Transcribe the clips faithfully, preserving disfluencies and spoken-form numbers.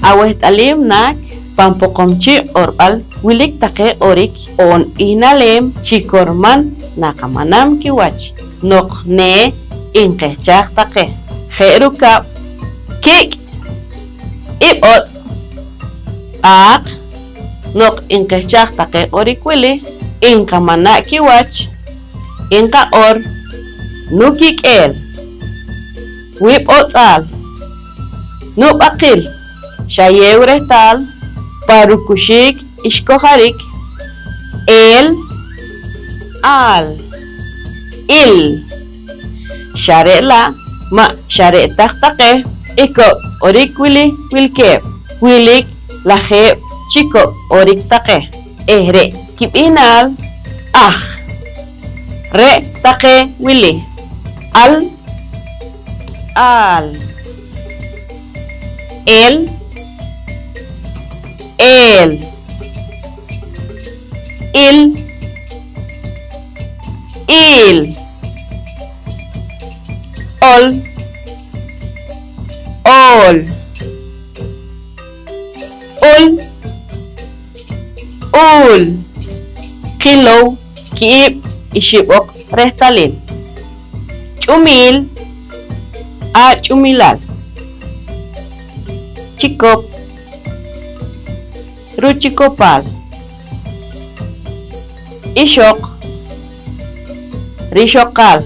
Aweht'alim naak, pan Poqomchi' q'orb'al wilik taqe q'orik oon b'ihnaleem chi korman naqamanam kiwach noq ne inqehchaaj taqe. Je' rukab' kik', ib'otz', b'aaq. Noq inqehchaaj taqe q'orik wili, inqamanaa' kiwach, inqaq'or: nukik'eel, wib'otz'aal, nub'aqil. Xayeew rehtaal, pa rukuxiik xkojarik: el, aal, il. Xa re' la', ma' xa re' taj taqe i kok' q'orik wili wilkeeb', wilik lajeeb' chi kok' q'orik taqe eh re' kib'ihnaal aj. Re' taqe wili: al, aal, el, eel, il, iil, ol, ool, ul, uul. Qilow ki'ib' ixib'oq rehtalil. Ch'umiil, ach'umilaal. Chikop, ruchikopaal. Ixoq, rixoqaal.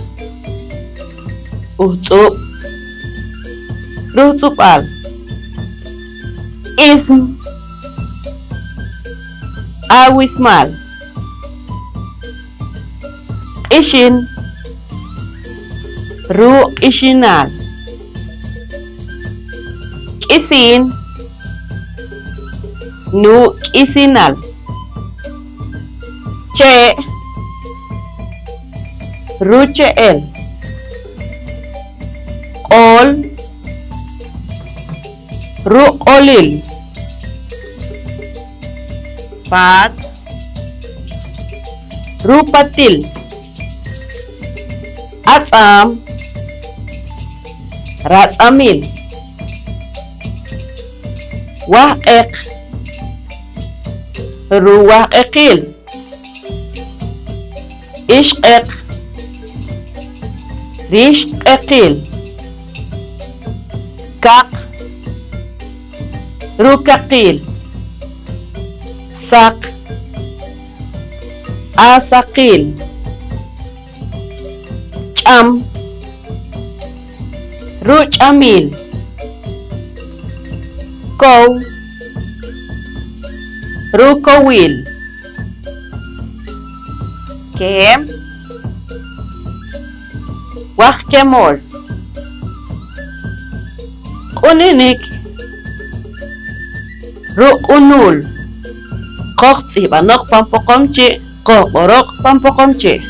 Uhtz'ub', ruhtz'ub'aal. Ism, awismaal. Q'ixin, ruq'ixinaal. K'isiin, nuk'isinaal. Chee', ruche'el. Q'ol, ruq'olil. Paat, rupatil. Atz'aam, ratz'amil. Wahq'eq, ruwahq'eqil. Ixq'eq, rixq'eqil. Kaq, rukaqil. Saq, asaqil. Ch'am, ruch'amil. Kow, rukowil. Keem, wahkemol. Q'ununik, ruq'unul. Qojtz'ihb'anoq pan Poqomchi', qojq'oroq pan Poqomchi'.